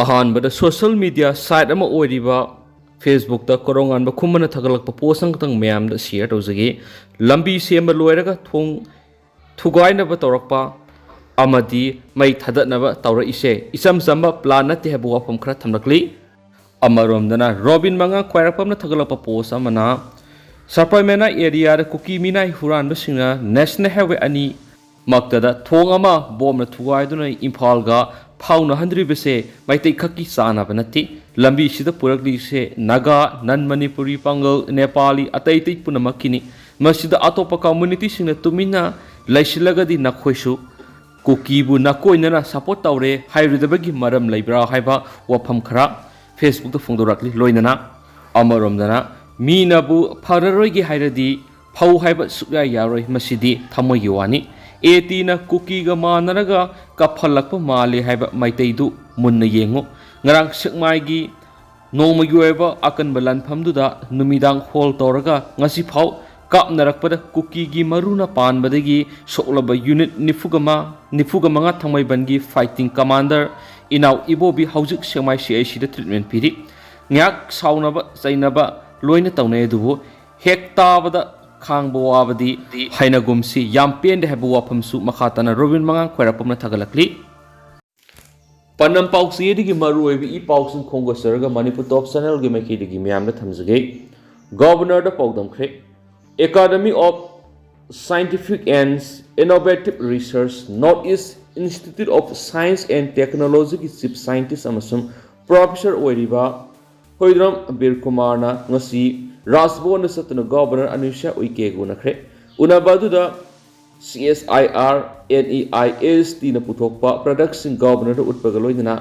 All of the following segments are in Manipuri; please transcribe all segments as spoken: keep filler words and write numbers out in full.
ꯑꯍꯥꯟꯕꯗ social media site ꯑꯃ ꯑꯣꯏꯔꯤꯕ Facebookꯇ ꯀꯣꯔꯧꯉꯥꯟꯕ ꯈꯨꯃꯟꯅ ꯊꯥꯒꯠꯂꯛꯄ post ꯑꯃꯈꯛꯇꯪ ꯃꯌꯥꯝꯗ share ꯇꯧꯖꯒꯦ꯫ ꯂꯝꯕꯤ ꯁꯦꯝꯕ ꯂꯣꯏꯔꯒ ꯊꯣꯡ ꯊꯨꯒꯥꯏꯅꯕ ꯇꯧꯔꯛꯄ ꯑꯃꯗꯤ ꯃꯩ ꯊꯥꯗꯠꯅꯕ ꯇꯧꯔꯛꯏꯁꯦ ꯏꯆꯝ ꯆꯝꯕ plan ꯅꯠꯇꯦ ꯍꯥꯏꯕ ꯋꯥꯐꯝ ꯈꯔ ꯊꯝꯂꯛꯂꯤ꯫ ꯑꯃꯔꯣꯝꯗꯅ ꯔꯣꯕꯤꯟ ꯃꯉꯥꯡ ꯈ꯭ꯋꯥꯏꯔꯥꯛꯄꯝꯅ ꯊꯥꯒꯠꯂꯛꯄ post ꯑꯃꯅ ꯁꯄꯔꯃꯦꯅꯥ areaꯗ ꯀꯨꯀꯤ ꯃꯤꯅꯥꯏ ꯍꯨꯔꯥꯟꯕꯁꯤꯡꯅ National Highway ꯑꯅꯤ ꯃꯛꯇꯗ ꯊꯣꯡ ꯑꯃ ꯕꯣꯝꯅ ꯊꯨꯒꯥꯏꯗꯨꯅ ꯏꯝꯐꯥꯜꯒ ꯐꯥꯎꯅꯍꯟꯗ꯭ꯔꯤꯕꯁꯦ ꯃꯩꯇꯩ ꯈꯛꯀꯤ ꯆꯥꯅꯕ ꯅꯠꯇꯦ꯫ ꯂꯝꯕꯤꯁꯤꯗ ꯄꯨꯔꯛꯂꯤꯁꯦ ꯅꯥꯒꯥ, non Manipuri, ꯄꯥꯡꯒꯜ, ꯅꯦꯄꯥꯂꯤ, ꯑꯇꯩ ꯑꯇꯩ ꯄꯨꯝꯅꯃꯛꯀꯤꯅꯤ꯫ ꯃꯁꯤꯗ ꯑꯇꯣꯞꯄ communityꯁꯤꯡꯅ ꯇꯨꯃꯤꯟꯅ ꯂꯩꯁꯤꯜꯂꯒꯗꯤ ꯅꯈꯣꯏꯁꯨ ꯀꯨꯀꯤꯕꯨ ꯅꯀꯣꯏꯅꯅ support ꯇꯧꯔꯦ ꯍꯥꯏꯔꯣꯏꯗꯕꯒꯤ ꯃꯔꯝ ꯂꯩꯕ꯭ꯔꯥ ꯍꯥꯏꯕ ꯋꯥꯐꯝ ꯈꯔ Facebookꯇ ꯐꯣꯡꯗꯣꯔꯛꯂꯤ꯫ ꯂꯣꯏꯅꯅ ꯑꯃꯔꯣꯝꯗꯅ ꯃꯤꯅꯕꯨ ꯐꯔꯔꯣꯏꯒꯦ ꯍꯥꯏꯔꯗꯤ ꯐꯧ ꯍꯥꯏꯕ ꯁꯨꯛꯌꯥ ꯌꯥꯔꯣꯏ, ꯃꯁꯤꯗꯤ ꯊꯃꯣꯏꯒꯤ ꯋꯥꯅꯤ꯫ ATꯅ ꯀꯨꯀꯤꯒ ꯃꯥꯟꯅꯔꯒ ꯀꯞꯍꯜꯂꯛꯄ ꯃꯥꯜꯂꯤ ꯍꯥꯏꯕ ꯃꯥꯏꯀꯩꯗꯨ ꯃꯨꯟꯅ ꯌꯦꯡꯉꯨ꯫ ꯉꯔꯥꯡ ꯁꯦꯛꯃꯥꯏꯒꯤ ꯅꯣꯡꯃꯒꯤ ꯑꯣꯏꯕ ꯑꯀꯟꯕ ꯂꯥꯟꯐꯝꯗꯨꯗ ꯅꯨꯃꯤꯗꯥꯡ ꯍꯣꯜ ꯇꯧꯔꯒ ꯉꯁꯤꯐꯥꯎ ꯀꯥꯞꯅꯔꯛꯄꯗ ꯀꯨꯀꯤꯒꯤ ꯃꯔꯨꯅ ꯄꯥꯟꯕꯗꯒꯤ ꯁꯣꯛꯂꯕ unit ꯅꯤꯐꯨꯒ ꯃꯉꯥ, ꯅꯤꯐꯨꯒ ꯃꯉꯥ ꯊꯥꯡꯃꯩꯕꯟꯒꯤ fighting commander ꯏꯅꯥꯎ ꯏꯕꯣꯕꯤ ꯍꯧꯖꯤꯛ ꯁꯦꯛꯃꯥꯏ CICꯗ treatment ꯄꯤꯔꯤ꯫ ꯉꯥꯏꯍꯥꯛ ꯁꯥꯎꯅꯕ ꯆꯩꯅꯕ ꯂꯣꯏꯅ ꯇꯧꯅꯩ, ꯑꯗꯨꯕꯨ ꯍꯦꯛ ꯇꯥꯕꯗ ꯈꯥꯡꯕ ꯋꯥꯕꯗꯤ ꯍꯩꯅꯒꯨꯝꯁꯤ꯫ ꯌꯥꯝ ꯄꯦꯟꯗꯦ ꯍꯥꯏꯕ ꯋꯥꯐꯝꯁꯨ ꯃꯈꯥ ꯇꯥꯅ ꯔꯣꯕꯤꯟ ꯃꯉꯥꯡ ꯈ꯭ꯋꯥꯏꯔꯥꯛꯄꯝꯅ ꯊꯥꯒꯠꯂꯛꯂꯤ꯫ ꯄꯥꯟꯗꯝ ꯄꯥꯎꯆꯦꯗꯒꯤ ꯃꯔꯨꯑꯣꯏꯕ ꯏ ꯄꯥꯎꯁꯤꯡ ꯈꯣꯝꯒꯠꯆꯔꯒ Manipur Top Channelꯒꯤ ꯃꯥꯏꯀꯩꯗꯒꯤ ꯃꯌꯥꯝꯗ ꯊꯝꯖꯒꯦ꯫ Governorꯗ ꯄꯥꯎꯗꯝꯈ꯭ꯔꯦ꯫ Academy of Scientific and Innovative Research, North East Institute of Science and Technologyꯒꯤ Chief Scientist ꯑꯃꯁꯨꯡ Professor ꯑꯣꯏꯔꯤꯕ ꯍꯣꯏꯗ꯭ꯔꯝ ꯕꯤꯔ ꯀꯨꯃꯥꯔꯅ ꯉꯁꯤ ꯔꯥꯖꯚꯕꯟꯗ ꯆꯠꯇꯨꯅ Governor ꯑꯅꯨꯁ꯭ꯌꯥ ꯎꯏꯀꯦꯒ ꯎꯅꯈ꯭ꯔꯦ꯫ ꯎꯅꯕ ꯑꯗꯨꯗ CSIR, NEISTꯅ ꯄꯨꯊꯣꯛꯄ productꯁꯤꯡ Governorꯗ ꯎꯠꯄꯒ ꯂꯣꯏꯅꯅ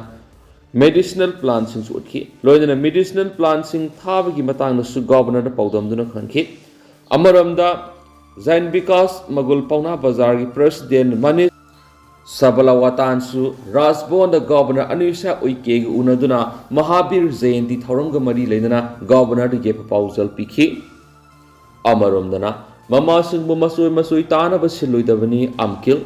medicinal plantꯁꯤꯡꯁꯨ ꯎꯠꯈꯤ꯫ ꯂꯣꯏꯅꯅ medicinal plantꯁꯤꯡ ꯊꯥꯕꯒꯤ ꯃꯇꯥꯡꯗꯁꯨ Governorꯗ ꯄꯥꯎꯗꯝꯗꯨꯅ ꯈꯪꯈꯤ꯫ ꯑꯃꯔꯣꯝꯗ Jain Vikas Magul ꯄꯥꯎꯅꯥ ꯕꯖꯥꯔꯒꯤ President ꯃꯅꯤꯁ ꯁꯕꯂꯋꯥꯇꯥꯟꯁꯨ ꯔꯥꯖꯚꯕꯟꯗ Governor ꯑꯅꯨꯁ꯭ꯌꯥ ꯎꯏꯀꯦꯒ ꯎꯅꯗꯨꯅ ꯃꯍꯥꯕꯤꯔ ꯖꯌꯟꯇꯤ ꯊꯧꯔꯝꯒ ꯃꯔꯤ ꯂꯩꯅꯅ Governorꯗ ꯌꯥꯏꯐ ꯄꯥꯎꯖꯦꯜ ꯄꯤꯈꯤ꯫ ꯑꯃꯔꯣꯝꯗꯅ ꯃꯃꯥꯁꯤꯡꯕꯨ ꯃꯆꯣꯏ ꯃꯆꯣꯏ ꯇꯥꯅꯕ ꯁꯤꯜꯂꯣꯏꯗꯕꯅꯤ ꯑꯝꯀꯤꯜ꯫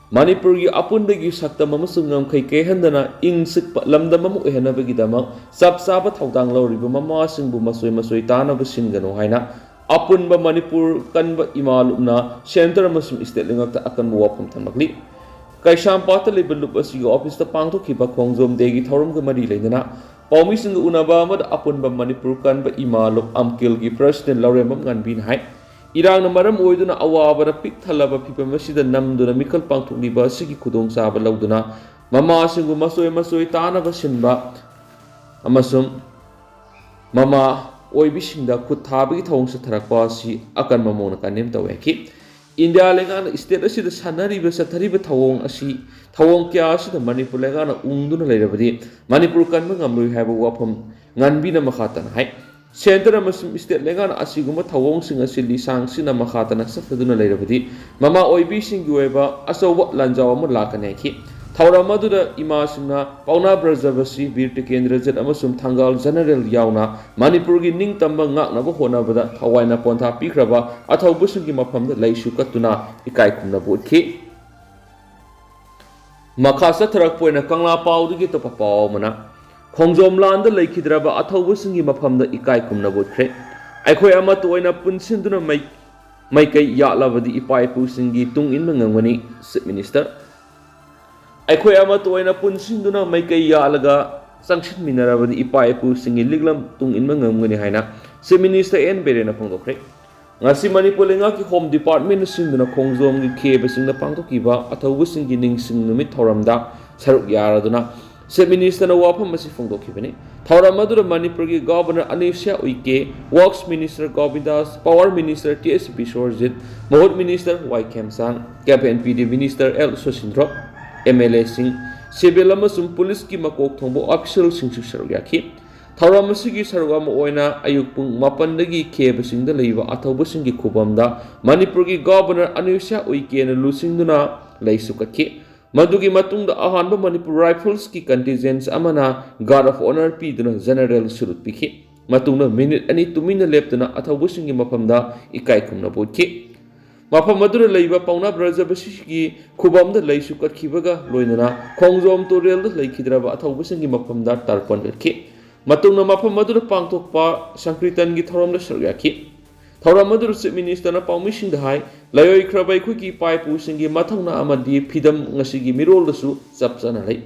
ꯃꯅꯤꯄꯨꯔꯒꯤ ꯑꯄꯨꯟꯕꯒꯤ ꯁꯛꯇꯝ ꯑꯃꯁꯨꯡ ꯉꯝꯈꯩ ꯀꯥꯏꯍꯟꯗꯅ ꯏꯪ ꯆꯤꯛꯄ ꯂꯝꯗꯝ ꯑꯃ ꯑꯣꯏꯍꯟꯅꯕꯒꯤꯗꯃꯛ ꯆꯞ ꯆꯥꯕ ꯊꯧꯗꯥꯡ ꯂꯧꯔꯤꯕ ꯃꯃꯥꯁꯤꯡꯕꯨ ꯃꯆꯣꯏ ꯃꯆꯣꯏ ꯇꯥꯅꯕ ꯁꯤꯟꯒꯅꯨ ꯍꯥꯏꯅ ꯑꯄꯨꯟꯕ ꯃꯅꯤꯄꯨꯔ ꯀꯟꯕ ꯏꯃꯥ ꯂꯨꯞꯅ ꯁꯦꯟꯇꯔ ꯑꯃꯁꯨꯡ ꯏꯁꯇꯦꯠ ꯂꯩꯉꯥꯛꯇ ꯑꯀꯟꯕ ꯋꯥꯐꯝ ꯊꯝꯂꯛꯂꯤ꯫ ꯀꯩꯁꯥꯝꯄꯥꯠꯇ ꯂꯩꯕ ꯂꯨꯞ ꯑꯁꯤꯒꯤ ꯑꯣꯐꯤꯁꯇ ꯄꯥꯡꯊꯣꯛꯈꯤꯕ ꯈꯣꯡꯖꯣꯝ ꯗꯦꯒꯤ ꯊꯧꯔꯝꯒ ꯃꯔꯤ ꯂꯩꯅꯅ ꯄꯥꯎꯃꯤꯁꯤꯡꯒ ꯎꯅꯕ ꯑꯃꯗ ꯑꯄꯨꯟꯕ ꯃꯅꯤꯄꯨꯔ ꯀꯟꯕ ꯏꯃꯥ ꯂꯨꯞ ꯑꯝꯀꯤꯜꯒꯤ ꯄ꯭ꯔꯁꯤꯗꯦꯟ ꯂꯧꯔꯦꯝꯕꯝ ꯉꯥꯟꯕꯤꯅ ꯍꯥꯏ, ꯏꯔꯥꯡꯅ ꯃꯔꯝ ꯑꯣꯏꯗꯨꯅ ꯑꯋꯥꯕꯗ ꯄꯤꯛ ꯊꯜꯂꯕ ꯐꯤꯕꯝ ꯑꯁꯤꯗ ꯅꯝꯗꯨꯅ ꯃꯤꯈꯜ ꯄꯥꯡꯊꯣꯛꯂꯤꯕ ꯑꯁꯤꯒꯤ ꯈꯨꯗꯣꯡꯆꯥꯕ ꯂꯧꯗꯨꯅ ꯃꯃꯥꯁꯤꯡꯕꯨ ꯃꯆꯣꯏ ꯃꯆꯣꯏ ꯇꯥꯅꯕ ꯁꯤꯟꯕ ꯑꯃꯁꯨꯡ ꯃꯃꯥ ꯑꯣꯏꯕꯤꯁꯤꯡꯗ ꯈꯨꯠ ꯊꯥꯕꯒꯤ ꯊꯧꯑꯣꯡ ꯆꯠꯊꯔꯛꯄ ꯑꯁꯤ ꯑꯀꯟꯕ ꯃꯑꯣꯡꯗ ꯀꯟꯗꯦꯝ ꯇꯧꯋꯦ ꯍꯥꯏꯈꯤ꯫ ꯏꯟꯗꯤꯌꯥ ꯂꯩꯉꯥꯛꯅ ꯏꯁꯇꯦꯠ ꯑꯁꯤꯗ ꯁꯥꯟꯅꯔꯤꯕ ꯆꯠꯊꯔꯤꯕ ꯊꯧꯑꯣꯡ ꯑꯁꯤ, ꯊꯧꯑꯣꯡ ꯀꯌꯥ ꯑꯁꯤꯗ ꯃꯅꯤꯄꯨꯔ ꯂꯩꯉꯥꯛꯅ ꯎꯪꯗꯨꯅ ꯂꯩꯔꯕꯗꯤ ꯃꯅꯤꯄꯨꯔ ꯀꯟꯕ ꯉꯝꯂꯣꯏ ꯍꯥꯏꯕ ꯋꯥꯐꯝ ꯉꯥꯟꯕꯤꯅ ꯃꯈꯥ ꯇꯥꯅ ꯍꯥꯏ꯫ ꯁꯦꯟꯇꯔ ꯑꯃꯁꯨꯡ ꯏꯁꯇꯦꯠ ꯂꯩꯉꯥꯛꯅ ꯑꯁꯤꯒꯨꯝꯕ ꯊꯧꯑꯣꯡꯁꯤꯡ ꯑꯁꯤ ꯂꯤꯁꯥꯡ ꯁꯤꯟꯅ ꯃꯈꯥ ꯇꯥꯅ ꯆꯠꯊꯗꯨꯅ ꯂꯩꯔꯕꯗꯤ ꯃꯃꯥ ꯑꯣꯏꯕꯤꯁꯤꯡꯒꯤ ꯑꯣꯏꯕ ꯑꯆꯧꯕ ꯂꯥꯟꯖꯥꯎ ꯑꯃ ꯂꯥꯛꯀꯅꯤ ꯍꯥꯏꯈꯤ꯫ ꯊꯧꯔꯝ ꯑꯗꯨꯗ ꯏꯃꯥꯁꯤꯡꯅ ꯄꯥꯎꯅꯥ ꯕ꯭ꯔꯖꯕꯁꯤ, ꯕꯤꯔ ꯇꯤꯀꯦꯟꯗ꯭ꯔꯖꯤꯠ ꯑꯃꯁꯨꯡ ꯊꯪꯒꯥꯜ ꯖꯦꯅꯔꯦꯜ ꯌꯥꯎꯅ ꯃꯅꯤꯄꯨꯔꯒꯤ ꯅꯤꯡꯇꯝꯕ ꯉꯥꯛꯅꯕ ꯍꯣꯠꯅꯕꯗ ꯊꯋꯥꯏꯅ ꯄꯣꯟꯊꯥ ꯄꯤꯈ꯭ꯔꯕ ꯑꯊꯧꯕꯁꯤꯡꯒꯤ ꯃꯐꯝꯗ ꯂꯩꯁꯨ ꯀꯠꯇꯨꯅ ꯏꯀꯥꯏ ꯈꯨꯝꯅꯕ ꯎꯠꯈꯤ꯫ ꯃꯈꯥ ꯆꯠꯊꯔꯛꯄ ꯑꯣꯏꯅ ꯀꯪꯂꯥ ꯄꯥꯎꯗꯒꯤ ꯑꯇꯣꯞꯄ ꯄꯥꯎ ꯑꯃꯅ, ꯈꯣꯡꯖꯣꯝ ꯂꯥꯟꯗ ꯂꯩꯈꯤꯗ꯭ꯔꯕ ꯑꯊꯧꯕꯁꯤꯡꯒꯤ ꯃꯐꯝꯗ ꯏꯀꯥꯏ ꯈꯨꯝꯅꯕ ꯎꯠꯈ꯭ꯔꯦ꯫ ꯑꯩꯈꯣꯏ ꯑꯃꯠꯇ ꯑꯣꯏꯅ ꯄꯨꯟꯁꯤꯟꯗꯨꯅ ꯃꯩ-, ꯃꯥꯏꯀꯩ ꯌꯥꯠꯂꯕꯗꯤ ꯏꯄꯥ ꯏꯄꯨꯁꯤꯡꯒꯤ ꯇꯨꯡ ꯏꯟꯕ ꯉꯝꯒꯅꯤ, ꯆꯤꯐ ꯃꯤꯅꯤꯁꯇꯔ꯫ ꯑꯩꯈꯣꯏ ꯑꯃꯠꯇ ꯑꯣꯏꯅ ꯄꯨꯟꯁꯤꯟꯗꯨꯅ ꯃꯥꯏꯀꯩ ꯌꯥꯠꯂꯒ ꯆꯪꯁꯤꯟꯃꯤꯟꯅꯔꯕꯗꯤ ꯏꯄꯥ ꯏꯄꯨꯁꯤꯡꯒꯤ ꯂꯤꯛꯂꯝ ꯇꯨꯡ ꯏꯟꯕ ꯉꯝꯒꯅꯤ ꯍꯥꯏꯅ ꯆꯤꯐ ꯃꯤꯅꯤꯁꯇꯔ ꯑꯦꯟ ꯕꯤꯔꯦꯟꯅ ꯐꯣꯡꯗꯣꯛꯈ꯭ꯔꯦ꯫ ꯉꯁꯤ ꯃꯅꯤꯄꯨꯔ ꯂꯩꯉꯥꯛꯀꯤ ꯍꯣꯝ ꯗꯤꯄꯥꯔꯠꯃꯦꯟꯅ ꯁꯤꯟꯗꯨꯅ ꯈꯣꯡꯖꯣꯝꯒꯤ ꯈꯦꯕꯁꯤꯡꯗ ꯄꯥꯡꯊꯣꯛꯈꯤꯕ ꯑꯊꯧꯕꯁꯤꯡꯒꯤ ꯅꯤꯡꯁꯤꯡ ꯅꯨꯃꯤꯠ ꯊꯧꯔꯝꯗ ꯁꯔꯨꯛ ꯌꯥꯔꯗꯨꯅ ꯆꯤꯐ ꯃꯤꯅꯤꯁꯇꯔꯅ ꯋꯥꯐꯝ ꯑꯁꯤ ꯐꯣꯡꯗꯣꯛꯈꯤꯕꯅꯤ꯫ ꯊꯧꯔꯝ ꯑꯗꯨꯗ ꯃꯅꯤꯄꯨꯔꯒꯤ governor Anusuiya Uikey, works minister Govindas, power minister T S Biswajit, ꯃꯍꯨꯠ minister Y Khemchand, CAF and P D minister L Susindro, M L ꯑꯦꯁꯤꯡ, ꯁꯤꯚꯤꯜ ꯑꯃꯁꯨꯡ ꯄꯨꯂꯤꯁꯀꯤ ꯃꯀꯣꯛ ꯊꯣꯡꯕ ꯑꯣꯐꯤꯁꯤꯌꯦꯜꯁꯤꯡꯁꯨ ꯁꯔꯨꯛ ꯌꯥꯈꯤ꯫ ꯊꯧꯔꯝ ꯑꯁꯤꯒꯤ ꯁꯔꯨꯛ ꯑꯃ ꯑꯣꯏꯅ ꯑꯌꯨꯛ ꯄꯨꯡ ꯃꯥꯄꯟꯗꯒꯤ ꯈꯦꯕꯁꯤꯡꯗ ꯂꯩꯕ ꯑꯊꯧꯕꯁꯤꯡꯒꯤ ꯈꯨꯕꯝꯗ ꯃꯅꯤꯄꯨꯔꯒꯤ ꯒꯚꯔꯅꯔ ꯑꯅꯨꯁ꯭ꯌꯥ ꯎꯏꯀꯦꯅ ꯂꯨꯆꯤꯡꯗꯨꯅ ꯂꯩꯁꯨ ꯀꯠꯈꯤ꯫ ꯃꯗꯨꯒꯤ ꯃꯇꯨꯡꯗ ꯑꯍꯥꯟꯕ ꯃꯅꯤꯄꯨꯔ ꯔꯥꯏꯐꯜꯁꯀꯤ ꯀꯟꯇꯤꯟꯖꯦꯟꯁ ꯑꯃꯅ ꯒꯥꯔꯗ ꯑꯣꯐ ꯑꯣꯅꯔ ꯄꯤꯗꯨꯅ ꯖꯦꯅꯔꯦꯜ ꯁꯨꯂꯨꯠ ꯄꯤꯈꯤ꯫ ꯃꯇꯨꯡꯗ ꯃꯤꯅꯤꯠ ꯑꯅꯤ ꯇꯨꯃꯤꯟꯅ ꯂꯦꯞꯇꯨꯅ ꯑꯊꯧꯕꯁꯤꯡꯒꯤ ꯃꯐꯝꯗ ꯏꯀꯥꯏ ꯈꯨꯝꯅꯕ ꯎꯠꯈꯤ꯫ ꯃꯐꯝ ꯑꯗꯨꯗ ꯂꯩꯕ ꯄꯥꯎꯅꯥ ꯕ꯭ꯔꯖꯕꯥꯁꯤꯒꯤ ꯈꯨꯕꯝꯗ ꯂꯩꯁꯨ ꯀꯠꯈꯤꯕꯒ ꯂꯣꯏꯅꯅ ꯈꯣꯡꯖꯣꯝ ꯇꯨꯔꯦꯜꯗ ꯂꯩꯈꯤꯗ꯭ꯔꯕ ꯑꯊꯧꯕꯁꯤꯡꯒꯤ ꯃꯐꯝꯗ ꯇꯔꯄꯟ ꯀꯠꯈꯤ꯫ ꯃꯇꯨꯡꯗ ꯃꯐꯝ ꯑꯗꯨꯗ ꯄꯥꯡꯊꯣꯛꯄ ꯁꯪꯀ꯭ꯔꯤꯇꯟꯒꯤ ꯊꯧꯔꯝꯗ ꯁꯔꯨꯛ ꯌꯥꯈꯤ꯫ ꯊꯧꯔꯝ ꯑꯗꯨꯗ ꯆꯤꯐ ꯃꯤꯅꯤꯁꯇꯔꯅ ꯄꯥꯎꯃꯤꯁꯤꯡꯗ ꯍꯥꯏ, ꯂꯩꯔꯣꯏꯈ꯭ꯔꯕ ꯑꯩꯈꯣꯏꯒꯤ ꯏꯄꯥ ꯏꯄꯨꯁꯤꯡꯒꯤ ꯃꯊꯧꯅꯥ ꯑꯃꯗꯤ ꯐꯤꯗꯝ ꯉꯁꯤꯒꯤ ꯃꯤꯔꯣꯜꯗꯁꯨ ꯆꯞ ꯆꯥꯅ ꯂꯩ꯫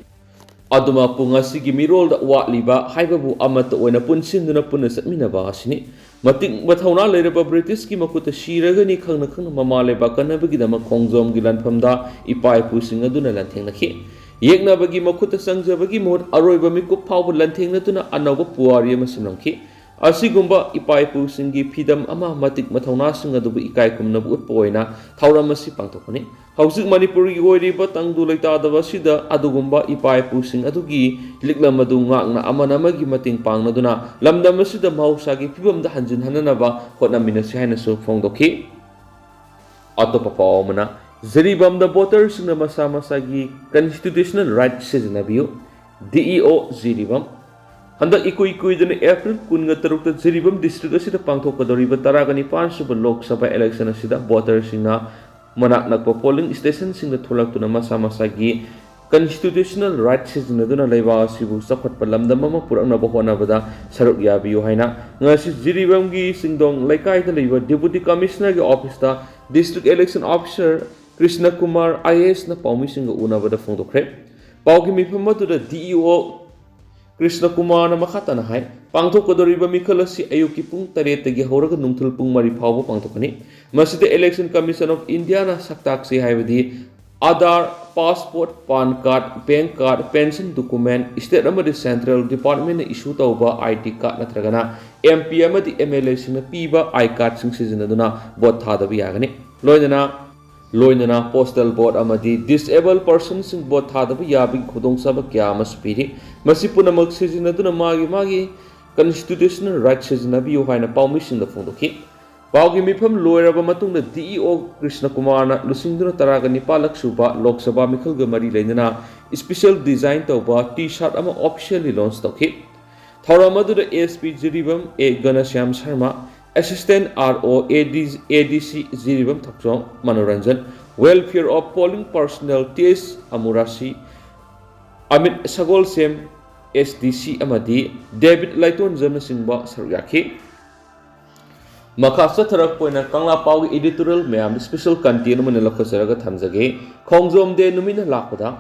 ꯑꯗꯨꯃꯛꯄꯨ ꯉꯁꯤꯒꯤ ꯃꯤꯔꯣꯜꯗ ꯋꯥꯠꯂꯤꯕ ꯍꯥꯏꯕꯕꯨ ꯑꯃꯠꯇ ꯑꯣꯏꯅ ꯄꯨꯟꯁꯤꯟꯗꯨꯅ ꯄꯨꯟꯅ ꯆꯠꯃꯤꯟꯅꯕ ꯑꯁꯤꯅꯤ꯫ ꯃꯇꯤꯛ ꯃꯊꯧꯅꯥ ꯂꯩꯔꯕ ꯕ꯭ꯔꯤꯇꯤꯁꯀꯤ ꯃꯈꯨꯠꯇ ꯁꯤꯔꯒꯅꯤ ꯈꯪꯅ ꯈꯪꯅ ꯃꯃꯥ ꯂꯩꯕꯥꯛ ꯀꯟꯅꯕꯒꯤꯗꯃꯛ ꯈꯣꯡꯖꯣꯝꯒꯤ ꯂꯥꯟꯐꯝꯗ ꯏꯄꯥ ꯏꯄꯨꯁꯤꯡ ꯑꯗꯨꯅ ꯂꯥꯟꯊꯦꯡꯅꯈꯤ꯫ ꯌꯦꯛꯅꯕꯒꯤ ꯃꯈꯨꯠꯇ ꯆꯪꯖꯕꯒꯤ ꯃꯍꯨꯠ ꯑꯔꯣꯏꯕ ꯃꯤꯀꯨꯞ ꯐꯥꯎꯕ ꯂꯥꯟꯊꯦꯡꯅꯗꯨꯅ ꯑꯅꯧꯕ ꯄꯨꯋꯥꯔꯤ ꯑꯃ ꯁꯦꯝꯂꯝꯈꯤ꯫ ꯑꯁꯤꯒꯨꯝꯕ ꯏꯄꯥ ꯏꯄꯨꯁꯤꯡꯒꯤ ꯐꯤꯗꯝ ꯑꯃ ꯃꯇꯤꯛ ꯃꯊꯧꯅꯥꯁꯤꯡ ꯑꯗꯨꯕꯨ ꯏꯀꯥꯏ ꯈꯨꯝꯅꯕ ꯎꯠꯄ ꯑꯣꯏꯅ ꯊꯧꯔꯝ ꯑꯁꯤ ꯄꯥꯡꯊꯣꯛꯄꯅꯤ꯫ ꯍꯧꯖꯤꯛ ꯃꯅꯤꯄꯨꯔꯒꯤ ꯑꯣꯏꯔꯤꯕ ꯇꯪꯗꯨ ꯂꯩꯇꯥꯗꯕ ꯑꯁꯤꯗ ꯑꯗꯨꯒꯨꯝꯕ ꯏꯄꯥ ꯏꯄꯨꯁꯤꯡ ꯑꯗꯨꯒꯤ ꯂꯤꯛꯂꯝ ꯑꯗꯨ ꯉꯥꯛꯅ ꯑꯃꯅ ꯑꯃꯒꯤ ꯃꯇꯦꯡ ꯄꯥꯡꯅꯗꯨꯅ ꯂꯝꯗꯝ ꯑꯁꯤꯗ ꯃꯍꯧꯁꯥꯒꯤ ꯐꯤꯕꯝꯗ ꯍꯟꯖꯤꯟꯍꯟꯅꯅꯕ ꯍꯣꯠꯅꯃꯤꯟꯅꯁꯤ ꯍꯥꯏꯅꯁꯨ ꯐꯣꯡꯗꯣꯛꯈꯤ꯫ ꯑꯇꯣꯞꯄ ꯄꯥꯎ ꯑꯃꯅ, ꯖꯤꯔꯤꯕꯥꯝꯗ ꯚꯣꯇꯔꯁꯤꯡꯅ ꯃꯁꯥ ꯃꯁꯥꯒꯤ constitutional right ꯁꯤꯖꯤꯟꯅꯕꯤꯌꯨ, ꯗꯤꯏꯑꯣ ꯖꯤꯔꯤꯕꯥꯝ꯫ ꯍꯟꯗꯛ ꯏꯀꯨꯏ ꯀꯨꯏꯗꯅ ꯑꯦꯄ꯭ꯔꯤꯜ ꯀꯨꯟꯒ ꯇꯔꯨꯛꯇ ꯖꯤꯔꯤꯕꯥꯝ ꯗꯤꯁꯇ꯭ꯔꯤꯛ ꯑꯁꯤꯗ ꯄꯥꯡꯊꯣꯛꯀꯗꯧꯔꯤꯕ ꯇꯔꯥꯒ ꯅꯤꯄꯥꯟ ꯁꯨꯕ ꯂꯣꯛ ꯁꯚꯥ ꯏꯂꯦꯛꯁꯟ ꯑꯁꯤꯗ ꯚꯣꯇꯔꯁꯤꯡꯅ ꯃꯅꯥꯛ ꯅꯛꯄ ꯄꯣꯂꯤꯡ ꯁ꯭ꯇꯦꯁꯟꯁꯤꯡꯗ ꯊꯣꯛꯂꯛꯇꯨꯅ ꯃꯁꯥ ꯃꯁꯥꯒꯤ constitutional right ꯁꯤꯖꯤꯟꯅꯗꯨꯅ ꯂꯩꯕꯥꯛ ꯑꯁꯤꯕꯨ ꯆꯥꯎꯈꯠꯄ ꯂꯝꯗꯝ ꯑꯃ ꯄꯨꯔꯛꯅꯕ ꯍꯣꯠꯅꯕꯗ ꯁꯔꯨꯛ ꯌꯥꯕꯤꯌꯨ ꯍꯥꯏꯅ ꯉꯁꯤ ꯖꯤꯔꯤꯕꯥꯝꯒꯤ ꯆꯤꯡꯗꯣꯡ ꯂꯩꯀꯥꯏꯗ ꯂꯩꯕ ꯗꯤꯄꯨꯇꯤ ꯀꯃꯤꯁꯅꯔꯒꯤ ꯑꯣꯐꯤꯁꯇ district election officer Krishna Kumar I A ꯑꯦꯁꯅ ꯄꯥꯎꯃꯤꯁꯤꯡꯒ ꯎꯅꯕꯗ ꯐꯣꯡꯗꯣꯛꯈ꯭ꯔꯦ꯫ ꯄꯥꯎꯒꯤ ꯃꯤꯐꯝ ꯑꯗꯨꯗ ꯗꯤꯏꯑꯣ ꯀ꯭ꯔꯤꯁꯅ ꯀꯨꯃꯥꯔꯅ ꯃꯈꯥ ꯇꯥꯅ ꯍꯥꯏ, ꯄꯥꯡꯊꯣꯛꯀꯗꯧꯔꯤꯕ ꯃꯤꯈꯜ ꯑꯁꯤ ꯑꯌꯨꯛꯀꯤ ꯄꯨꯡ ꯇꯔꯦꯠꯇꯒꯤ ꯍꯧꯔꯒ ꯅꯨꯡꯊꯤꯜ ꯄꯨꯡ ꯃꯔꯤ ꯐꯥꯎꯕ ꯄꯥꯡꯊꯣꯛꯀꯅꯤ꯫ ꯃꯁꯤꯗ Election Commission of Indiaꯅ ꯁꯛꯇꯥꯛꯁꯤ ꯍꯥꯏꯕꯗꯤ Aadhaar, passport, PAN card, bank card, pension document, state ꯑꯃꯗꯤ ꯁꯦꯟꯇ꯭ꯔꯦꯜ ꯗꯤꯄꯥꯔꯠꯃꯦꯟꯅ ꯏꯁꯨ ꯇꯧꯕ ꯑꯥꯏ ꯗꯤ ꯀꯥꯔꯗ ꯅꯠꯇ꯭ꯔꯒꯅ ꯑꯦꯝ ꯄꯤ ꯑꯃꯗꯤ ꯑꯦꯝ ꯑꯦꯜ ꯑꯦꯁꯤꯡꯅ ꯄꯤꯕ ꯑꯥꯏ ꯀꯥꯔꯗꯁꯤꯡ ꯁꯤꯖꯤꯟꯅꯗꯨꯅ ꯚꯣꯠ ꯊꯥꯗꯕ ꯌꯥꯒꯅꯤ꯫ ꯂꯣꯏꯅꯅ ꯂꯣꯏꯅꯅ ꯄꯣꯁꯇꯦꯜ ꯚꯣꯠ ꯑꯃꯗꯤ ꯗꯤꯁꯑꯦꯕꯜ ꯄꯔꯁꯟꯁꯤꯡ ꯚꯣꯠ ꯊꯥꯗꯕ ꯌꯥꯕꯒꯤ ꯈꯨꯗꯣꯡꯆꯥꯕ ꯀꯌꯥ ꯑꯃꯁꯨ ꯄꯤꯔꯤ꯫ ꯃꯁꯤ ꯄꯨꯝꯅꯃꯛ ꯁꯤꯖꯤꯟꯅꯗꯨꯅ ꯃꯥꯒꯤ ꯃꯥꯒꯤ constitutional right ꯁꯤꯖꯤꯟꯅꯕꯤꯌꯨ ꯍꯥꯏꯅ ꯄꯥꯎꯃꯤꯁꯤꯡꯗ ꯐꯣꯡꯗꯣꯛꯈꯤ꯫ ꯄꯥꯎꯒꯤ ꯃꯤꯐꯝ ꯂꯣꯏꯔꯕ ꯃꯇꯨꯡꯗ ꯗꯤꯏꯑꯣ ꯀ꯭ꯔꯤꯁꯅ ꯀꯨꯃꯥꯔꯅ ꯂꯨꯆꯤꯡꯗꯨꯅ ꯇꯔꯥꯒ ꯅꯤꯄꯥꯜꯂꯛ ꯁꯨꯕ ꯂꯣꯛ ꯁꯚꯥ ꯃꯤꯈꯜꯒ ꯃꯔꯤ ꯂꯩꯅꯅ special design ꯇꯧꯕ ꯇꯤ ꯁꯥꯔꯠ ꯑꯃ officially launch ꯇꯧꯈꯤ꯫ ꯊꯧꯔꯝ ꯑꯗꯨꯗ S P Jiribam A Ganashyam Sharma, Assistant R O AD, ADC Jiribam Thakchom Manoranjan, Welfare of Polling Personnel T S ꯑꯃꯨꯔꯥꯁꯤ, ꯑꯃꯤꯠ ꯁꯒꯣꯜꯁꯦꯝ, SDC ꯑꯃꯗꯤ ꯗꯦꯕꯤꯠ ꯂꯥꯏꯇꯣꯟꯖꯝꯅꯆꯤꯡꯕ ꯁꯔꯨꯛ ꯌꯥꯈꯤ꯫ ꯃꯈꯥ ꯆꯠꯊꯔꯛꯄ ꯑꯣꯏꯅ ꯀꯪꯂꯥ ꯄꯥꯎꯒꯤ editorial ꯃꯌꯥꯝꯗ special content ꯑꯃ ꯑꯣꯏꯅ ꯂꯧꯈꯠꯆꯔꯒ ꯊꯝꯖꯒꯦ꯫ ꯈꯣꯡꯖꯣꯝ ꯗꯦ ꯅꯨꯃꯤꯠꯅ ꯂꯥꯛꯄꯗ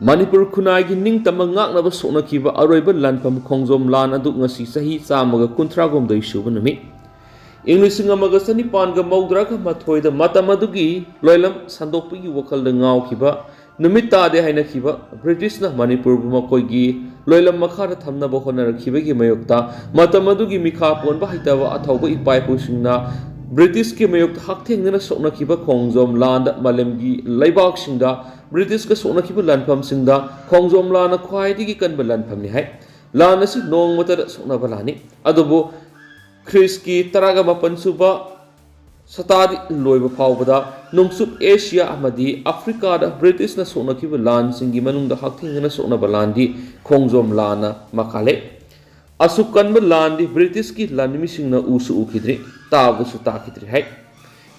ꯃꯅꯤꯄꯨꯔ ꯈꯨꯟꯅꯥꯏꯒꯤ ꯅꯤꯡꯇꯝꯕ ꯉꯥꯛꯅꯕ ꯁꯣꯛꯅꯈꯤꯕ ꯑꯔꯣꯏꯕ ꯂꯥꯟꯐꯝ ꯈꯣꯡꯖꯣꯝ ꯂꯥꯟ ꯑꯗꯨ ꯉꯁꯤ ꯆꯍꯤ ꯆꯥꯝꯃꯒ ꯀꯨꯟꯊ꯭ꯔꯥꯍꯨꯝꯗꯣꯏ ꯁꯨꯕ ꯅꯨꯃꯤꯠ꯫ ꯏꯪ ꯂꯤꯁꯤꯡ ꯑꯃꯒ ꯆꯅꯤꯄꯥꯟꯒ ꯃꯧꯗ꯭ꯔꯥꯒ ꯃꯥꯊꯣꯏꯗ ꯃꯇꯝ ꯑꯗꯨꯒꯤ ꯂꯣꯏꯂꯝ ꯁꯟꯗꯣꯛꯄꯒꯤ ꯋꯥꯈꯜꯗ ꯉꯥꯎꯈꯤꯕ, ꯅꯨꯃꯤꯠ ꯇꯥꯗꯦ ꯍꯥꯏꯅꯈꯤꯕ ꯕ꯭ꯔꯤꯇꯤꯁꯅ ꯃꯅꯤꯄꯨꯔꯕꯨ ꯃꯈꯣꯏꯒꯤ ꯂꯣꯏꯂꯝ ꯃꯈꯥꯗ ꯊꯝꯅꯕ ꯍꯣꯠꯅꯔꯛꯈꯤꯕꯒꯤ ꯃꯥꯌꯣꯛꯇ ꯃꯇꯝ ꯑꯗꯨꯒꯤ ꯃꯤꯈꯥ ꯄꯣꯟꯕ ꯍꯩꯇꯕ ꯑꯊꯧꯕ ꯏꯄꯥ ꯏꯄꯨꯁꯤꯡꯅ ꯕ꯭ꯔꯤꯇꯤꯁꯀꯤ ꯃꯥꯌꯣꯛꯇ ꯍꯛꯊꯦꯡꯅꯅ ꯁꯣꯛꯅꯈꯤꯕ ꯈꯣꯡꯖꯣꯝ ꯂꯥꯟꯗ ꯃꯥꯂꯦꯝꯒꯤ ꯂꯩꯕꯥꯛꯁꯤꯡꯗ ꯕ꯭ꯔꯤꯇꯤꯁꯀ ꯁꯣꯛꯅꯈꯤꯕ ꯂꯥꯟꯐꯝꯁꯤꯡꯗ ꯈꯣꯡꯖꯣꯝ ꯂꯥꯟꯅ ꯈ꯭ꯋꯥꯏꯗꯒꯤ ꯀꯟꯕ ꯂꯥꯟꯐꯝꯅꯤ ꯍꯥꯏ꯫ ꯂꯥꯟ ꯑꯁꯤ ꯅꯣꯡꯃꯇꯗ ꯁꯣꯛꯅꯕ ꯂꯥꯟꯅꯤ, ꯑꯗꯨꯕꯨ ꯈ꯭ꯔꯤꯁꯀꯤ ꯇꯔꯥꯒ ꯃꯥꯄꯟ ꯁꯨꯕ ꯁꯇꯥꯗꯤ ꯂꯣꯏꯕ ꯐꯥꯎꯕꯗ ꯅꯣꯡꯆꯨꯞ ꯑꯦꯁꯤꯌꯥ ꯑꯃꯗꯤ ꯑꯐ꯭ꯔꯤꯀꯥꯗ ꯕ꯭ꯔꯤꯇꯤꯁꯅ ꯁꯣꯛꯅꯈꯤꯕ ꯂꯥꯟꯁꯤꯡꯒꯤ ꯃꯅꯨꯡꯗ ꯍꯛꯊꯦꯡꯅꯅ ꯁꯣꯛꯅꯕ ꯂꯥꯟꯗꯤ ꯈꯣꯡꯖꯣꯝ ꯂꯥꯟꯅ ꯃꯈꯥ ꯂꯩ꯫ ꯑꯁꯨꯛ ꯀꯟꯕ ꯂꯥꯟꯗꯤ ꯕ꯭ꯔꯤꯇꯤꯁꯀꯤ ꯂꯥꯟꯃꯤꯁꯤꯡꯅ ꯎꯁꯨ ꯎꯈꯤꯗ꯭ꯔꯤ, ꯇꯥꯕꯁꯨ ꯇꯥꯈꯤꯗ꯭ꯔꯤ ꯍꯥꯏ꯫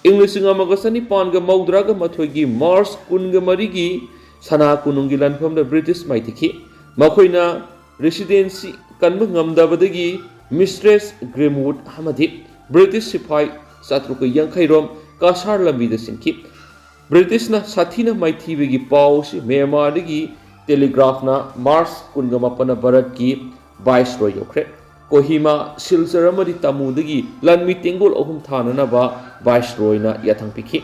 ꯏꯪ ꯂꯤꯁꯤꯡ ꯑꯃꯒ ꯆꯅꯤꯄꯥꯟꯒ ꯃꯧꯗ꯭ꯔꯥꯒ ꯃꯥꯊꯣꯏꯒꯤ ꯃꯥꯔꯆ ꯀꯨꯟꯒ ꯃꯔꯤꯒꯤ ꯁꯅꯥ ꯀꯣꯅꯨꯡꯒꯤ ꯂꯥꯟꯐꯝꯗ ꯕ꯭ꯔꯤꯇꯤꯁ ꯃꯥꯏꯊꯤꯈꯤ꯫ ꯃꯈꯣꯏꯅ ꯔꯦꯁꯤꯁꯇꯦꯟꯁꯁꯤ ꯀꯟꯕ ꯉꯝꯗꯕꯗꯒꯤ ꯃꯤꯁꯇ꯭ꯔꯦꯁ ꯒ꯭ꯔꯤꯝꯋꯨꯗ ꯑꯃꯗꯤ ꯕ꯭ꯔꯤꯇꯤꯁ ꯁꯤꯐꯥꯏ ꯆꯥꯇ꯭ꯔꯨꯛꯀ ꯌꯥꯡꯈꯩ ꯔꯣꯝ ꯀꯁꯥꯔ ꯂꯝꯕꯤꯗ ꯆꯦꯟꯈꯤ꯫ ꯕ꯭ꯔꯤꯇꯤꯁꯅ ꯁꯥꯊꯤꯅ ꯃꯥꯏꯊꯤꯕꯒꯤ ꯄꯥꯎ ꯑꯁꯤ ꯃ꯭ꯌꯥꯟꯃꯥꯔꯗꯒꯤ ꯇꯦꯂꯤꯒ꯭ꯔꯥꯐꯅ ꯃꯥꯔꯆ ꯀꯨꯟꯒ ꯃꯥꯄꯟꯗ ꯚꯥꯔꯠꯀꯤ ꯚꯥꯏꯁꯔꯣꯏ ꯌꯧꯈ꯭ꯔꯦ꯫ ꯀꯣꯍꯤꯃꯥ, ꯁꯤꯜꯆꯔ ꯑꯃꯗꯤ ꯇꯥꯃꯨꯗꯒꯤ ꯂꯥꯟꯃꯤ ꯇꯦꯡꯒꯣꯜ ꯑꯍꯨꯝ ꯊꯥꯅꯅꯕ ꯚꯥꯏꯁꯔꯣꯏꯅ ꯌꯥꯊꯪ ꯄꯤꯈꯤ꯫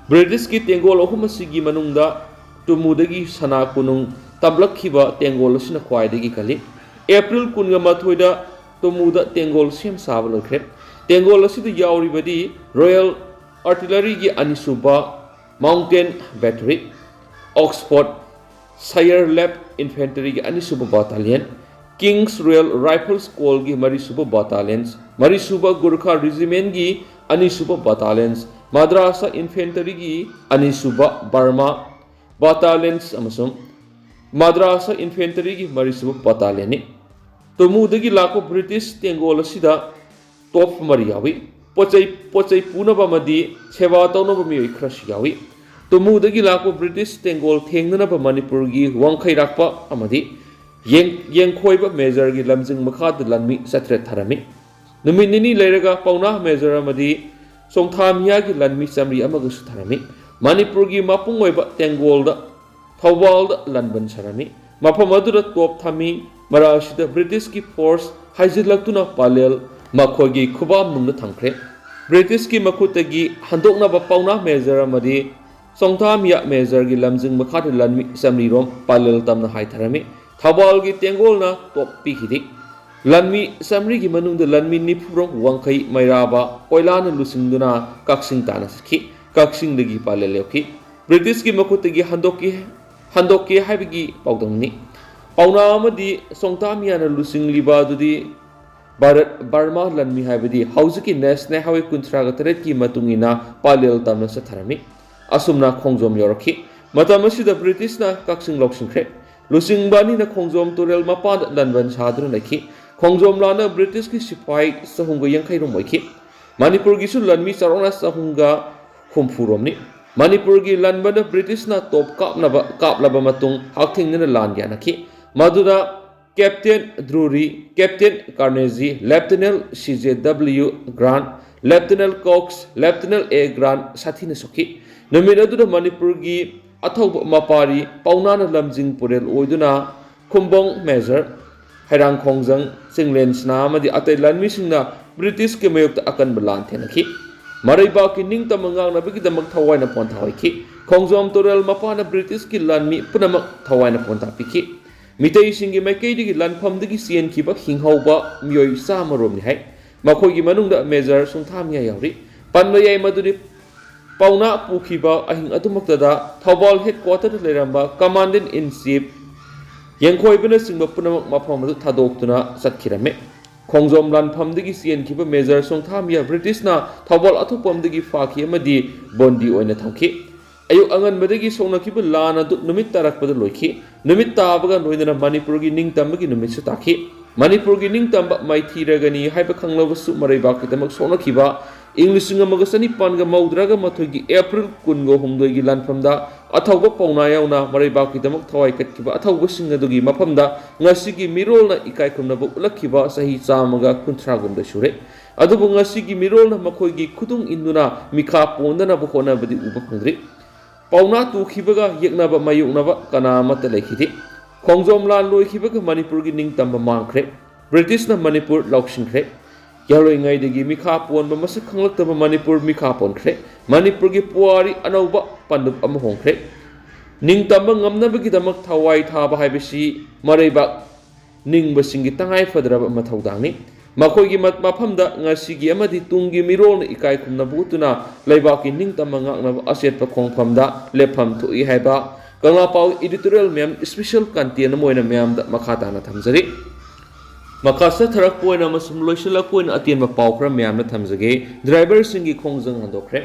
ꯕ꯭ꯔꯤꯇꯤꯁꯀꯤ ꯇꯦꯡꯒꯣꯜ ꯑꯍꯨꯝ ꯑꯁꯤꯒꯤ ꯃꯅꯨꯡꯗ ꯇꯨꯃꯨꯗꯒꯤ ꯁꯅꯥ ꯀꯣꯅꯨꯡ ꯇꯝꯂꯛꯈꯤꯕ ꯇꯦꯡꯒꯣꯜ ꯑꯁꯤꯅ ꯈ꯭ꯋꯥꯏꯗꯒꯤ ꯀꯜꯂꯤ꯫ ꯑꯦꯄ꯭ꯔꯤꯜ ꯀꯨꯟꯒ ꯃꯥꯊꯣꯏꯗ ꯇꯨꯃꯨꯗ ꯇꯦꯡꯒꯣꯜ ꯁꯦꯝ ꯁꯥꯕ ꯂꯣꯏꯈ꯭ꯔꯦ꯫ ꯇꯦꯡꯒꯣꯜ ꯑꯁꯤꯗ ꯌꯥꯎꯔꯤꯕꯗꯤ ꯔꯣꯌꯦꯜ ꯑꯥꯔꯇꯤꯂꯔꯤꯒꯤ ꯑꯅꯤꯁꯨꯕ ꯃꯥꯎꯟꯇꯦꯟ ꯕꯦꯇꯔꯤ, ꯑꯣꯛꯁꯐꯣꯔꯗ ꯁꯥꯌꯔ ꯂꯦꯞ ꯏꯟꯐꯦꯟꯇꯔꯤꯒꯤ ꯑꯅꯤꯁꯨꯕ ꯕꯥꯇꯥꯂꯤꯌꯟ, ꯀꯤꯡꯁ ꯔꯣꯌꯦꯜ ꯔꯥꯏꯐꯜꯁ ꯀꯣꯔꯒꯤ ꯃꯔꯤꯁꯨꯕ ꯕꯥꯇꯥꯂꯤꯌꯟꯁ, ꯃꯔꯤꯁꯨꯕ ꯒꯨꯔꯈꯥ ꯔꯤꯖꯤꯃꯦꯟꯒꯤ ꯑꯅꯤꯁꯨꯕ ꯕꯥꯇꯥꯂꯤꯌꯟꯁ, ꯃꯗ꯭ꯔꯥꯁꯥ ꯏꯟꯐꯦꯟꯇꯔꯤꯒꯤ ꯑꯅꯤꯁꯨꯕ ꯕꯔꯃꯥ ꯕꯥꯇꯥꯂꯤꯌꯟꯁ ꯑꯃꯁꯨꯡ ꯃꯗ꯭ꯔꯥꯁꯥ ꯏꯟꯐꯦꯟꯇꯔꯤꯒꯤ ꯃꯔꯤꯁꯨꯕ ꯕꯥꯇꯥꯂꯤꯌꯟꯅꯤ꯫ ꯇꯨꯃꯨꯗꯒꯤ ꯂꯥꯛꯄ ꯕ꯭ꯔꯤꯇꯤꯁ ꯇꯦꯡꯒꯣꯜ ꯑꯁꯤꯗ ꯇꯣꯞ ꯃꯔꯤ ꯌꯥꯎꯏ꯫ ꯄꯣꯠ ꯆꯩ, ꯄꯣꯠ ꯆꯩ ꯄꯨꯅꯕ ꯑꯃꯗꯤ ꯁꯦꯕꯥ ꯇꯧꯅꯕ ꯃꯤꯑꯣꯏ ꯈꯔꯁꯨ ꯌꯥꯎꯏ꯫ ꯇꯨꯃꯨꯗꯒꯤ ꯂꯥꯛꯄ ꯕ꯭ꯔꯤꯇꯤꯁ ꯇꯦꯡꯒꯣꯜ ꯊꯦꯡꯅꯅꯕ ꯃꯅꯤꯄꯨꯔꯒꯤ ꯋꯥꯡꯈꯩꯔꯥꯛꯄ ꯑꯃꯗꯤ ꯌꯦꯡ-, ꯌꯦꯡꯈꯣꯏꯕ ꯃꯦꯖꯔꯒꯤ ꯂꯝꯖꯤꯡ ꯃꯈꯥꯗ ꯂꯥꯟꯃꯤ ꯆꯥꯇ꯭ꯔꯦꯠ ꯊꯥꯔꯝꯃꯤ꯫ ꯅꯨꯃꯤꯠ ꯅꯤꯅꯤ ꯂꯩꯔꯒ ꯄꯥꯎꯅꯥ ꯃꯦꯖꯔ ꯑꯃꯗꯤ ꯁꯣꯡꯊꯥꯃꯤꯌꯥꯒꯤ ꯂꯥꯟꯃꯤ ꯆꯥꯃꯔꯤ ꯑꯃꯒꯁꯨ ꯊꯥꯔꯝꯃꯤ꯫ ꯃꯅꯤꯄꯨꯔꯒꯤ ꯃꯄꯨꯡ ꯑꯣꯏꯕ ꯇꯦꯡꯒꯣꯜꯗ, ꯊꯧꯕꯥꯜꯗ ꯂꯥꯟꯕꯟ ꯁꯥꯔꯝꯃꯤ꯫ ꯃꯐꯝ ꯑꯗꯨꯗ ꯇꯣꯞ ꯊꯝꯃꯤ꯫ ꯃꯔꯛ ꯑꯁꯤꯗ ꯕ꯭ꯔꯤꯇꯤꯁꯀꯤ ꯐꯣꯔꯁ ꯍꯥꯏꯖꯤꯜꯂꯛꯇꯨꯅ ꯄꯥꯂꯦꯜ ꯃꯈꯣꯏꯒꯤ ꯈꯨꯕꯥꯝ ꯅꯨꯡꯗ ꯊꯝꯈ꯭ꯔꯦ꯫ ꯕ꯭ꯔꯤꯇꯤꯁꯀꯤ ꯃꯈꯨꯠꯇꯒꯤ ꯍꯟꯗꯣꯛꯅꯕ ꯄꯥꯎꯅꯥ ꯃꯦꯖꯔ ꯑꯃꯗꯤ ꯁꯣꯡꯊꯥꯃꯤꯌꯥ ꯃꯦꯖꯔꯒꯤ ꯂꯝꯖꯤꯡ ꯃꯈꯥꯗ ꯂꯥꯟꯃꯤ ꯆꯥꯃꯔꯤ ꯔꯣꯝ ꯄꯥꯂꯦꯜ ꯇꯝꯅ ꯍꯥꯏꯊꯔꯝꯃꯤ꯫ ꯊꯧꯕꯥꯜꯒꯤ ꯇꯦꯡꯒꯣꯜꯅ ꯇꯣꯞ ꯄꯤꯈꯤꯗꯦ꯫ ꯂꯥꯟꯃꯤ ꯆꯥꯃꯔꯤꯒꯤ ꯃꯅꯨꯡꯗ ꯂꯥꯟꯃꯤ ꯅꯤꯐꯨ ꯔꯣꯝ ꯋꯥꯡꯈꯩ ꯃꯩꯔꯥꯕ ꯀꯣꯏꯂꯥꯅ ꯂꯨꯆꯤꯡꯗꯨꯅ ꯀꯛꯆꯤꯡ ꯇꯥꯟꯅ ꯆꯠꯈꯤ꯫ ꯀꯛꯆꯤꯡꯗꯒꯤ ꯄꯥꯂꯦꯜ ꯌꯧꯈꯤ꯫ ꯕ꯭ꯔꯤꯇꯤꯁꯀꯤ ꯃꯈꯨꯠꯇꯒꯤ ꯍꯟꯗꯣꯛꯀꯦ, ꯍꯟꯗꯣꯛꯀꯦ ꯍꯥꯏꯕꯒꯤ ꯄꯥꯎꯗꯝꯅꯤ꯫ ꯄꯥꯎꯅꯥ ꯑꯃꯗꯤ ꯁꯣꯡꯇꯥꯃꯤꯌꯥꯅ ꯂꯨꯆꯤꯡꯂꯤꯕ ꯑꯗꯨꯗꯤ ꯚꯥꯔꯠ ꯕꯔꯃꯥ ꯂꯥꯟꯃꯤ, ꯍꯥꯏꯕꯗꯤ ꯍꯧꯖꯤꯛꯀꯤ ꯅꯦꯁꯅꯦꯜ ꯍꯥꯏꯋꯦ ꯀꯨꯟꯊ꯭ꯔꯥꯒ ꯇꯔꯦꯠꯀꯤ ꯃꯇꯨꯡ ꯏꯟꯅ ꯄꯥꯂꯦꯜ ꯇꯝꯅ ꯆꯠꯊꯔꯝꯃꯤ꯫ ꯑꯁꯨꯝꯅ ꯈꯣꯡꯖꯣꯝ ꯌꯧꯔꯛꯈꯤ꯫ ꯃꯇꯝ ꯑꯁꯤꯗ ꯕ꯭ꯔꯤꯇꯤꯁꯅ ꯀꯛꯆꯤꯡ ꯂꯧꯁꯤꯟꯈ꯭ꯔꯦ꯫ ꯂꯨꯆꯤꯡꯕ ꯑꯅꯤꯅ ꯈꯣꯡꯖꯣꯝ ꯇꯨꯔꯦꯜ ꯃꯄꯥꯟꯗ ꯂꯥꯟꯕꯟ ꯁꯥꯗꯨꯅ ꯂꯩꯈꯤ꯫ ꯈꯣꯡꯖꯣꯝ ꯂꯥꯟꯅ ꯕ꯭ꯔꯤꯇꯤꯁꯀꯤ ꯁꯤꯐꯥꯏ ꯆꯍꯨꯝꯒ ꯌꯥꯡꯈꯩ ꯔꯣꯝ ꯑꯣꯏꯈꯤ꯫ ꯃꯅꯤꯄꯨꯔꯒꯤꯁꯨ ꯂꯥꯟꯃꯤ ꯆꯥꯎꯔꯥꯛꯅ ꯆꯍꯨꯝꯒ ꯍꯨꯝꯐꯨ ꯔꯣꯝꯅꯤ꯫ ꯃꯅꯤꯄꯨꯔꯒꯤ ꯂꯥꯟꯕꯟꯗ ꯕ꯭ꯔꯤꯇꯤꯁꯅ ꯇꯣꯞ ꯀꯥꯞꯅꯕ ꯀꯥꯞꯂꯕ ꯃꯇꯨꯡ ꯍꯛꯊꯦꯡꯅꯅ ꯂꯥꯟ ꯌꯥꯅꯈꯤ꯫ ꯃꯗꯨꯗ ꯀꯦꯞꯇꯦꯟ ꯗ꯭ꯔꯨꯔꯤ, ꯀꯦꯞꯇꯦꯟ ꯀꯥꯔꯅꯦꯖꯤ, ꯂꯦꯐꯇꯤꯅꯦꯟ ꯁꯤ ꯖꯦ ꯗꯕ꯭ꯂꯤꯌꯨ ꯒ꯭ꯔꯥꯟ, ꯂꯦꯐꯇꯤꯅꯦꯟ ꯀꯣꯛꯁ, ꯂꯦꯐꯇꯤꯅꯦꯟ ꯑꯦ ꯒ꯭ꯔꯥꯟ ꯁꯥꯊꯤꯅ ꯁꯣꯛꯈꯤ꯫ ꯅꯨꯃꯤꯠ ꯑꯗꯨꯗ ꯃꯅꯤꯄꯨꯔꯒꯤ ꯑꯊꯧꯕ ꯃꯄꯥꯔꯤ ꯄꯥꯎꯅꯥꯅ ꯂꯝꯖꯤꯡ ꯄꯨꯔꯦꯜ ꯑꯣꯏꯗꯨꯅ ꯈꯨꯝꯕꯣꯡ ꯃꯦꯖꯔ, ꯍꯩꯔꯥꯡꯈꯣꯡꯖꯪ, ꯆꯤꯡꯂꯦꯟ ꯁꯅꯥ ꯑꯃꯗꯤ ꯑꯇꯩ ꯂꯥꯟꯃꯤꯁꯤꯡꯅ ꯕ꯭ꯔꯤꯇꯤꯁꯀꯤ ꯃꯥꯌꯣꯛꯇ ꯑꯀꯟꯕ ꯂꯥꯟ ꯊꯦꯡꯅꯈꯤ꯫ ꯃꯔꯩꯕꯥꯛꯀꯤ ꯅꯤꯡꯇꯝꯕ ꯉꯥꯛꯅꯕꯒꯤꯗꯃꯛ ꯊꯋꯥꯏꯅ ꯄꯣꯟꯊꯥ ꯍꯣꯏꯈꯤ꯫ ꯈꯣꯡꯖꯣꯝ ꯇꯨꯔꯦꯜ ꯃꯄꯥꯟꯗ ꯕ꯭ꯔꯤꯇꯤꯁꯀꯤ ꯂꯥꯟꯃꯤ ꯄꯨꯝꯅꯃꯛ ꯊꯋꯥꯏꯅ ꯄꯣꯟꯊꯥ ꯄꯤꯈꯤ꯫ ꯃꯤꯇꯩꯁꯤꯡꯒꯤ ꯃꯥꯏꯀꯩꯗꯒꯤ ꯂꯥꯟꯐꯝꯗꯒꯤ ꯆꯦꯟꯈꯤꯕ ꯍꯤꯡꯍꯧꯕ ꯃꯤꯑꯣꯏ ꯆꯥꯝꯃ ꯔꯣꯝꯅꯤ ꯍꯥꯏ꯫ ꯃꯈꯣꯏꯒꯤ ꯃꯅꯨꯡꯗ ꯃꯦꯖꯔ ꯁꯨꯡꯊꯥꯃꯤꯌꯥ ꯌꯥꯎꯔꯤ꯫ ꯄꯟꯕ ꯌꯥꯏ ꯃꯗꯨꯗꯤ ꯄꯥꯎꯅꯥ ꯄꯨꯈꯤꯕ ꯑꯍꯤꯡ ꯑꯗꯨꯃꯛꯇꯗ ꯊꯧꯕꯥꯜ ꯍꯦꯗꯀ꯭ꯋꯥꯇꯔꯗ ꯂꯩꯔꯝꯕ ꯀꯃꯥꯟꯗꯦꯟ ꯏꯟ ꯆꯤꯐ ꯌꯦꯡꯈꯣꯏꯕꯅꯆꯤꯡꯕ ꯄꯨꯝꯅꯃꯛ ꯃꯐꯝ ꯑꯗꯨ ꯊꯥꯗꯣꯛꯇꯨꯅ ꯆꯠꯈꯤꯔꯝꯃꯤ꯫ ꯈꯣꯡꯖꯣꯝ ꯂꯥꯟꯐꯝꯗꯒꯤ ꯆꯦꯟꯈꯤꯕ ꯃꯦꯖꯔ ꯁꯣꯡꯊꯥꯃꯤꯌꯥ ꯕ꯭ꯔꯤꯇꯤꯁꯅ ꯊꯧꯕꯥꯜ ꯑꯊꯣꯛꯄꯝꯗꯒꯤ ꯐꯥꯈꯤ ꯑꯃꯗꯤ ꯕꯣꯟꯗꯤ ꯑꯣꯏꯅ ꯊꯝꯈꯤ꯫ ꯑꯌꯨꯛ ꯑꯉꯟꯕꯗꯒꯤ ꯁꯣꯛꯅꯈꯤꯕ ꯂꯥꯟ ꯑꯗꯨ ꯅꯨꯃꯤꯠ ꯇꯥꯔꯛꯄꯗ ꯂꯣꯏꯈꯤ꯫ ꯅꯨꯃꯤꯠ ꯇꯥꯕꯒ ꯂꯣꯏꯅꯅ ꯃꯅꯤꯄꯨꯔꯒꯤ ꯅꯤꯡꯇꯝꯕꯒꯤ ꯅꯨꯃꯤꯠꯁꯨ ꯇꯥꯈꯤ꯫ ꯃꯅꯤꯄꯨꯔꯒꯤ ꯅꯤꯡꯇꯝꯕ ꯃꯥꯏꯊꯤꯔꯒꯅꯤ ꯍꯥꯏꯕ ꯈꯪꯂꯕꯁꯨ, ꯃꯔꯩꯕꯥꯛꯀꯤꯗꯃꯛ ꯁꯣꯛꯅꯈꯤꯕ ꯏꯪ ꯂꯤꯁꯤꯡ ꯑꯃꯒ ꯆꯅꯤꯄꯥꯟꯒ ꯃꯧꯗ꯭ꯔꯥꯒ ꯃꯥꯊꯣꯏꯒꯤ ꯑꯦꯄ꯭ꯔꯤꯜ ꯀꯨꯟꯒ ꯍꯨꯝꯗꯣꯏꯒꯤ ꯂꯥꯟꯐꯝꯗ ꯑꯊꯧꯕ ꯄꯥꯎꯅꯥ ꯌꯥꯎꯅ ꯃꯔꯩꯕꯥꯛꯀꯤꯗꯃꯛ ꯊꯋꯥꯏ ꯀꯠꯈꯤꯕ ꯑꯊꯧꯕꯁꯤꯡ ꯑꯗꯨꯒꯤ ꯃꯐꯝꯗ ꯉꯁꯤꯒꯤ ꯃꯤꯔꯣꯜꯅ ꯏꯀꯥꯏ ꯈꯨꯝꯅꯕ ꯎꯠꯂꯛꯈꯤꯕ ꯆꯍꯤ ꯆꯥꯝꯃꯒ ꯀꯨꯟꯊ꯭ꯔꯥꯍꯨꯝꯗꯣꯏ ꯁꯨꯔꯦ꯫ ꯑꯗꯨꯕꯨ ꯉꯁꯤꯒꯤ ꯃꯤꯔꯣꯜꯅ ꯃꯈꯣꯏꯒꯤ ꯈꯨꯗꯨꯡ ꯏꯟꯗꯨꯅ ꯃꯤꯈꯥ ꯄꯣꯟꯗꯅꯕ ꯍꯣꯠꯅꯕꯗꯤ ꯎꯕ ꯐꯪꯗ꯭ꯔꯤ꯫ ꯄꯥꯎꯅꯥ ꯇꯨꯈꯤꯕꯒ ꯌꯦꯛꯅꯕ ꯃꯥꯌꯣꯛꯅꯕ ꯀꯅꯥ ꯑꯃꯠꯇ ꯂꯩꯈꯤꯗꯦ꯫ ꯈꯣꯡꯖꯣꯝ ꯂꯥꯟ ꯂꯣꯏꯈꯤꯕꯒ ꯃꯅꯤꯄꯨꯔꯒꯤ ꯅꯤꯡꯇꯝꯕ ꯃꯥꯡꯈ꯭ꯔꯦ꯫ ꯕ꯭ꯔꯤꯇꯤꯁꯅ ꯃꯅꯤꯄꯨꯔ ꯂꯧꯁꯤꯟꯈ꯭ꯔꯦ꯫ ꯌꯥꯔꯣꯏꯉꯩꯗꯒꯤ ꯃꯤꯈꯥ ꯄꯣꯟꯕ ꯃꯁꯛ ꯈꯪꯂꯛꯇꯕ ꯃꯅꯤꯄꯨꯔ ꯃꯤꯈꯥ ꯄꯣꯟꯈ꯭ꯔꯦ꯫ ꯃꯅꯤꯄꯨꯔꯒꯤ ꯄꯨꯋꯥꯔꯤ ꯑꯅꯧꯕ ꯄꯟꯗꯨꯞ ꯑꯃ ꯍꯣꯡꯈ꯭ꯔꯦ꯫ ꯅꯤꯡꯇꯝꯕ ꯉꯝꯅꯕꯒꯤꯗꯃꯛ ꯊꯋꯥꯏ ꯊꯥꯕ ꯍꯥꯏꯕꯁꯤ ꯃꯔꯩꯕꯥꯛ ꯅꯤꯡꯕꯁꯤꯡꯒꯤ ꯇꯉꯥꯏ ꯐꯗ꯭ꯔꯕ ꯃꯊꯧꯗꯥꯡꯅꯤ꯫ ꯃꯈꯣꯏꯒꯤ ꯃ-, ꯃꯐꯝꯗ ꯉꯁꯤꯒꯤ ꯑꯃꯗꯤ ꯇꯨꯡꯒꯤ ꯃꯤꯔꯣꯜꯅ ꯏꯀꯥꯏ ꯈꯨꯝꯅꯕ ꯎꯠꯇꯨꯅ ꯂꯩꯕꯥꯛꯀꯤ ꯅꯤꯡꯇꯝꯕ ꯉꯥꯛꯅꯕ ꯑꯆꯦꯠꯄ ꯈꯣꯡꯐꯝꯗ ꯂꯦꯞꯐꯝ ꯊꯣꯛꯏ ꯍꯥꯏꯕ ꯀꯪꯂꯥꯄꯥꯎ editorial ꯃꯌꯥꯝ special content ꯑꯃ ꯑꯣꯏꯅ ꯃꯌꯥꯝꯗ ꯃꯈꯥ ꯇꯥꯅ ꯊꯝꯖꯔꯤ꯫ ꯃꯈꯥ ꯆꯠꯊꯔꯛꯄ ꯑꯣꯏꯅ ꯑꯃꯁꯨꯡ ꯂꯣꯏꯁꯤꯜꯂꯛꯄ ꯑꯣꯏꯅ ꯑꯇꯦꯟꯕ ꯄꯥꯎ ꯈꯔ ꯃꯌꯥꯝꯅ ꯊꯝꯖꯒꯦ꯫ ꯗ꯭ꯔꯥꯏꯚꯔꯁꯤꯡꯒꯤ ꯈꯣꯡꯖꯪ ꯍꯟꯗꯣꯛꯈ꯭ꯔꯦ꯫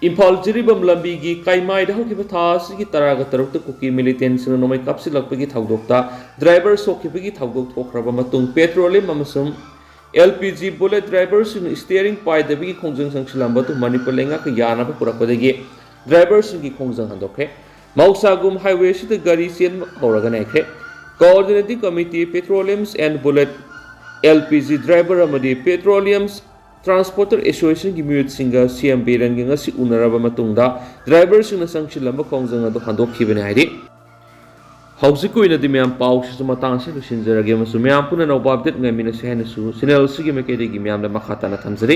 ꯏꯝꯐꯥꯜ ꯖꯤꯔꯤꯕꯥꯝ ꯂꯝꯕꯤꯒꯤ ꯀꯥꯏꯃꯥꯏꯗ ꯍꯧꯈꯤꯕ ꯊꯥ ꯑꯁꯤꯒꯤ ꯇꯔꯥꯒ ꯇꯔꯨꯛꯇ ꯀꯨꯀꯤ ꯃꯤꯂꯤꯇꯦꯟꯁꯤꯡꯅ ꯅꯣꯡꯃꯩ ꯀꯥꯞꯁꯤꯜꯂꯛꯄꯒꯤ ꯊꯧꯗꯣꯛꯇ ꯗ꯭ꯔꯥꯏꯚꯔ ꯁꯣꯛꯈꯤꯕꯒꯤ ꯊꯧꯗꯣꯛ ꯊꯣꯛꯈ꯭ꯔꯕ ꯃꯇꯨꯡ ꯄꯦꯇ꯭ꯔꯣꯂꯤꯌꯝ ꯑꯃꯁꯨꯡ ꯑꯦꯜ ꯄꯤ ꯖꯤ ꯕꯨꯂꯦꯠ ꯗ꯭ꯔꯥꯏꯚꯔꯁꯤꯡꯅ ꯏꯁꯇꯤꯌꯔꯤꯡ ꯄꯥꯏꯗꯕꯒꯤ ꯈꯣꯡꯖꯪ ꯆꯪꯁꯤꯜꯂꯝꯕ ꯑꯗꯨ ꯃꯅꯤꯄꯨꯔ ꯂꯩꯉꯥꯛꯀ ꯌꯥꯅꯕ ꯄꯨꯔꯛꯄꯗꯒꯤ ꯗ꯭ꯔꯥꯏꯚꯔꯁꯤꯡꯒꯤ ꯈꯣꯡꯖꯪ ꯍꯟꯗꯣꯛꯈ꯭ꯔꯦ꯫ ꯃꯍꯧꯁꯥꯒꯨꯝ highway ꯑꯁꯤꯗ ꯒꯥꯔꯤ ꯆꯦꯟꯕ ꯍꯧꯔꯒ ꯅꯥꯏꯈ꯭ꯔꯦ꯫ Coordinating Committee Petroleum and Bullet, L P G driver ꯑꯃꯗꯤ Petroleum Transporter Associationꯒꯤ ꯃꯤꯑꯣꯏꯁꯤꯡꯒ ꯁꯤ ꯑꯦꯝ ꯕꯤꯔꯦꯟꯒ ꯉꯁꯤ ꯎꯅꯔꯕ ꯃꯇꯨꯡꯗ ꯗ꯭ꯔꯥꯏꯚꯔꯁꯤꯡꯅ ꯆꯪꯁꯤꯜꯂꯝꯕ ꯈꯣꯡꯖꯪ ꯑꯗꯨ ꯍꯟꯗꯣꯛꯈꯤꯕꯅꯤ ꯍꯥꯏꯔꯤ꯫ ꯍꯧꯖꯤꯛꯀꯤ ꯑꯣꯏꯅꯗꯤ ꯃꯌꯥꯝ ꯄꯥꯎꯁꯤꯁꯨ ꯃꯇꯥꯡ ꯑꯁꯤꯗ ꯂꯣꯏꯁꯤꯟꯖꯔꯒꯦ ꯑꯃꯁꯨꯡ ꯃꯌꯥꯝ ꯄꯨꯟꯅ ꯑꯅꯧꯕ update ꯉꯥꯏꯃꯤꯟꯅꯁꯤ ꯍꯥꯏꯅꯁꯨ channel ꯑꯁꯤꯒꯤ ꯃꯥꯏꯀꯩꯗꯒꯤ ꯃꯌꯥꯝꯗ ꯃꯈꯥ ꯇꯥꯅ ꯊꯝꯖꯔꯤ꯫